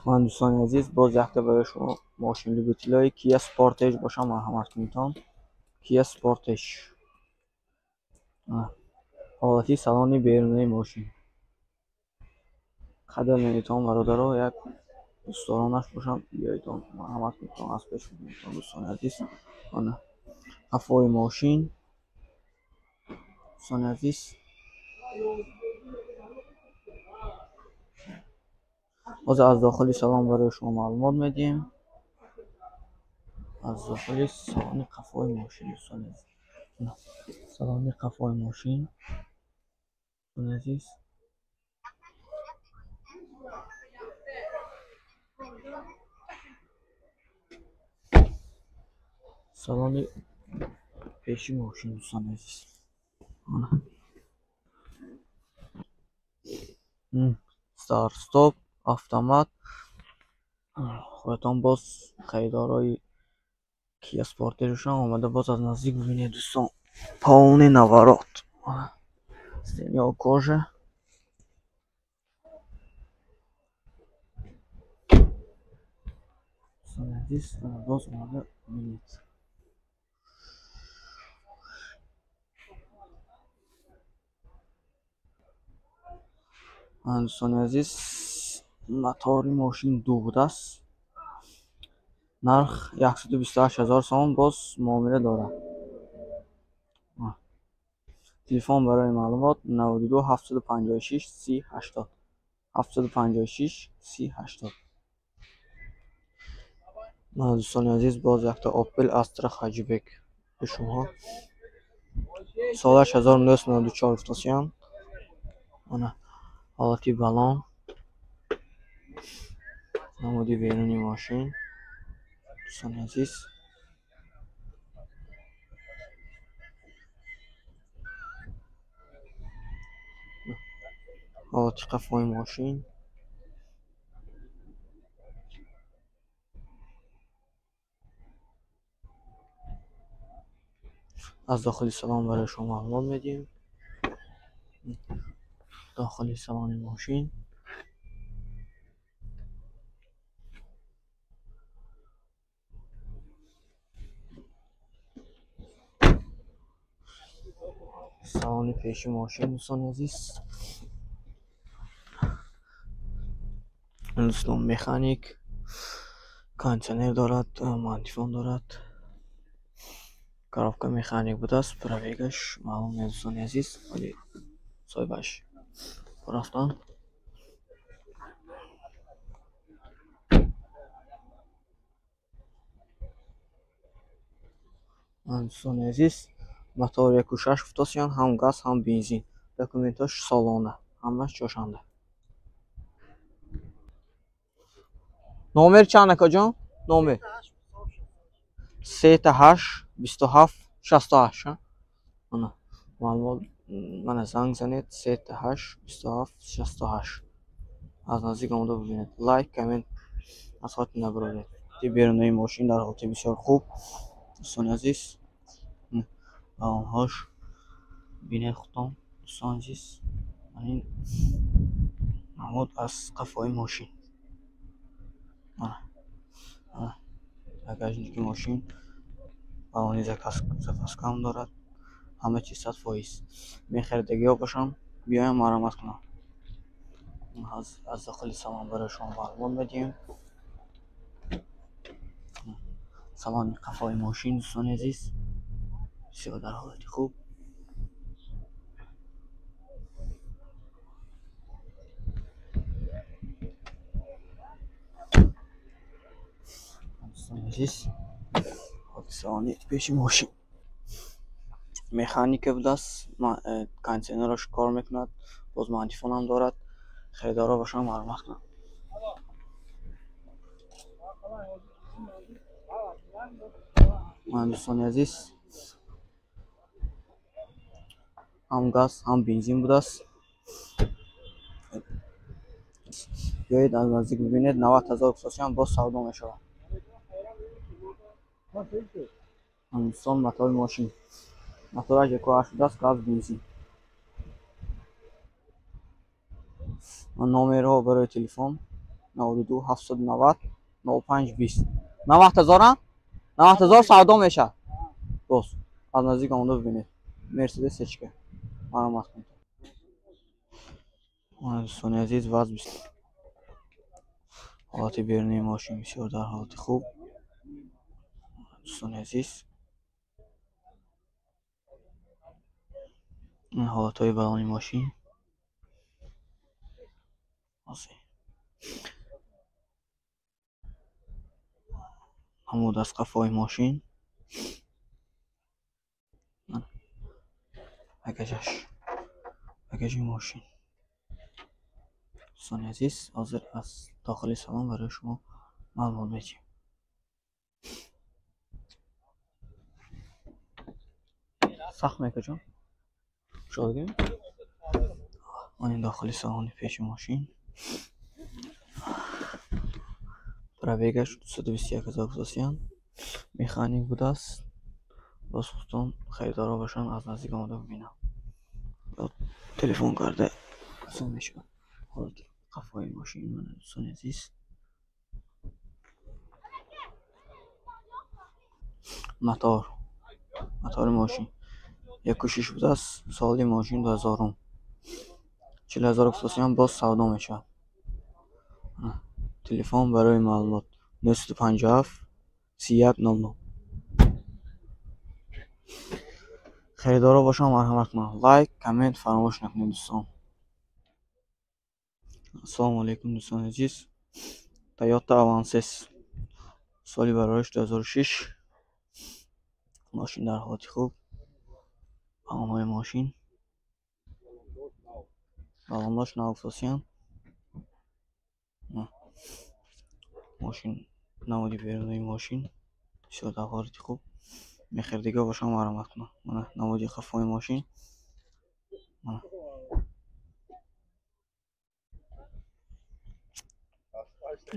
Ман дӯстони азиз, боз якта барои шумо мошин любителои Kia Sportage бошам, марҳамат кунедтон. Kia Sportage. Ҳолати салони берунаи мошин. Қадр менитон бародаро, як дӯсторонаш бошам, биёедон, марҳамат кунедтон, аз пеш бинедтон дӯстони азиз. Ана қафои мошин. Дӯстони азиз, ҳозир аз дохили салон барои шумо маълумот медиҳем. Аз дохили салони қафои мошин дӯстони азиз. Салони қафои мошин дӯстони азиз. Салони пеши мошин дӯстони азиз. Старт стоп, автомат. Худатон боз харидорои Kia Sportage-шон омада боз аз наздик бибинед дӯстон. Полный наворот. Стенё кожа. Дӯстони азиз, боз омада бибинед. Дӯстони азиз, мотори мошин ду будааст. Нарх 128 000 сомон, боз муомила дорад. Телефон барои маълумот 92 756 30 80 756 30 80. Мана дӯстони азиз, боз якта Opel Astra Hatchback ба шумо. Солаш 1994 гуфтосиян. Мана ҳолати балон, намуди беруни мошин дӯстони азиз. Ҳолати қафои мошин. Аз дохили салон барои шумо маълумот медиҳем. Дохили салони мошин. Салони пеши мошин дӯстони азиз. Дӯстон, механик, кондитсионер дорад, мантифон дорад. Коробка механик будааст, пробегаш маълум нест дӯстони азиз, вале соҳибаш рафтан. Дӯстони азиз, мотор 1.6 гуфтосиян, ҳам газ, ҳам бензин. Документҳош солона, ҳамаш ҷошанда. Номер чанд акаҷон? Номер 38 27 68. Ана маълумот мана занг занед 38 27 68. Аз наздик омода бибинед. Лайк, коммент аз хотир набароред. Берунаи мошин дар ҳолати бисёр хуб дӯстони азиз. Балонҳош бинед худтон дӯстони азиз. Ин намуд аз қафои мошин. Багажники мошин балони запаскам дорад. Ҳама чиз 100%. Мехаридагиҳо бошам, биёям марҳамат кунам. Аз дохили салон барои шумо маълумот медиҳем. Салони қафои мошин дӯстони азиз бисёр дар ҳолати хуб. Дӯстони азиз, ҳолати салони пеши мошин механика будааст, кондитсионераш кор мекунад, боз мантифонам дорад. Харидорҳо бошанд, марҳамат кунанд. Дӯстони азиз, ҳам газ, ҳам бензин будааст. Биёед аз наздик бибинед, 90 000 гуфтосиян, боз савдо мешавад. Дӯстон, мотори мошин мотораш 1.8 будааст, газ, бензин. Номерҳо барои телефон 92 790 05 20. 90 ҳазорам? 90 ҳазор савдо мешавад. Боз аз наздик омода бибинед. Мерседес сечка. Марҳамат кунед. Дӯстони азиз, вазъ ҳолати берунии мошин бисёр дар ҳолати хуб. Дӯстони азиз, ин ҳолатҳои балони мошин. Намуд аз қафои мошин. Багажаш. Багажи мошин. Дӯстони азиз, ҳозир аз дохили салон барои шумо маълумот медиҳем. Сахт мекаҷон? Шодгем? Ин дохили салони пеши мошин. Пробегаш 221 ҳазор гузоштиянд. Механик будааст. Боз худтон харидоро бошанд аз наздик омода бибинанд. Телефон карда осон мешавад. Ҳолати қафои мошин мана дӯстони азиз. Мотор. Мотори мошин 1.6 будааст. Соли мошин 2000. 40 ҳазор гузоштиянд, боз савдо мешавад. Телефон барои маълумот 957 31 00. Харидоро бошанд марҳамат кунанд. Лайк, коммент фаромӯш накунед дӯстон. Ассалому алайкум дӯстони азиз. Toyota Avances соли барориш 2006. Мошин дар ҳолати хуб. Балонҳои мошин. Балонҳош нав гузоштиянд. Мошин намуди берунии мошин бисёр дар ҳолати хуб. Мехаридиго бошанд марҳамат кунанд. Мана намуди қафои мошин. Мана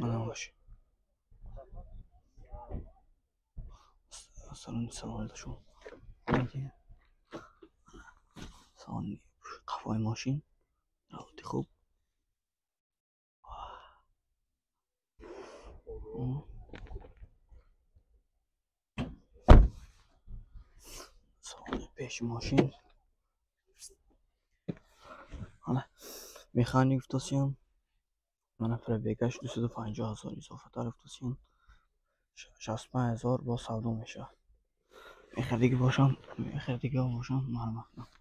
мана мошин. Салони салонда шумо салони қафои мошин дар ҳолати хуб. Салони пеши мошин. Ана механик гуфтосиям. Мана пробегаш 250 ҳазор изофатар гуфтосиям. 65 ҳазор боз савдо мешавад. Мехаридиги бошанд, мехаридиги бошанд марҳамат кунанд.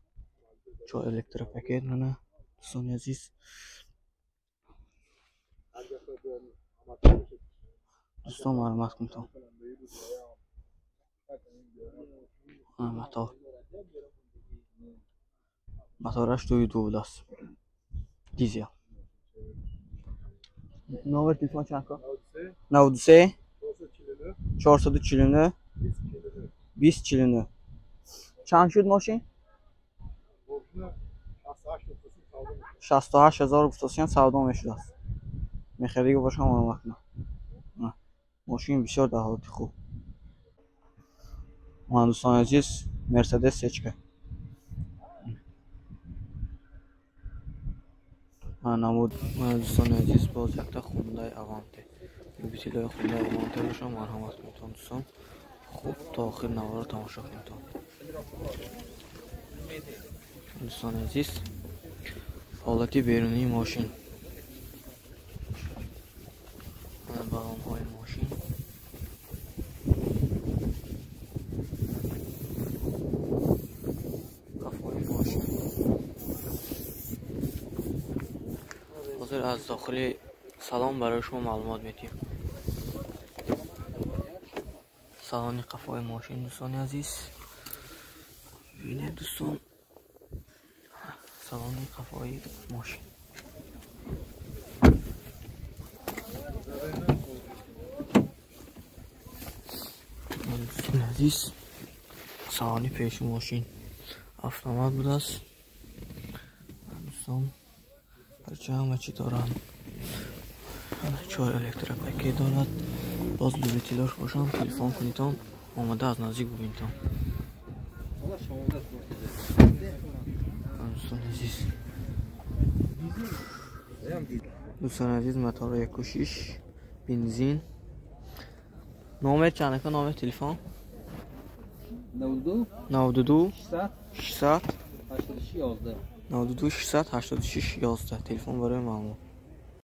Чор электропакет мана дӯстони азиз. Дӯстон марҳамат кунед. Мотор. Мотораш 2.2 будааст. Дизел. Номер телефон чанд ка? 93 449 2049. Чанд шуд мошин? 68 ҳазор гуфтосиян савдо мешудааст. Мехаридиги бошам марҳамат кунанд. Мошин бисёр дар ҳолати хуб. Мана дӯстони азиз, Мерседес сечка. Мана намуд. Мана дӯстони азиз, боз якта Хундай Аванте. Любителои Хундай Аванте бошам марҳамат кунед дӯстон. Хуб то охир наворро тамошо кунед. Дӯстони азиз, ҳолати берунии мошин. Мана балонҳои мошин. Қафои мошин. Ҳозир аз дохили салон барои шумо маълумот медиҳем. Салони қафои мошин дӯстони азиз. Бибинед дӯстон, салони қафои мошин. Дӯстони азиз, салони пеши мошин автомат будааст. Дӯстон, парча ҳама чӣ доранд. Чор электропакет дорад. Боз любителош бошанд телефон кунедон, омода аз наздик бубинедон. Дӯстони азиз, Дӯстони азиз, мотори 1,6, бензин. Номер чанд, ака, номер телефон? 92. 92. 600. 600. 86 11. 92 600 86 11, телефон барои маълумот.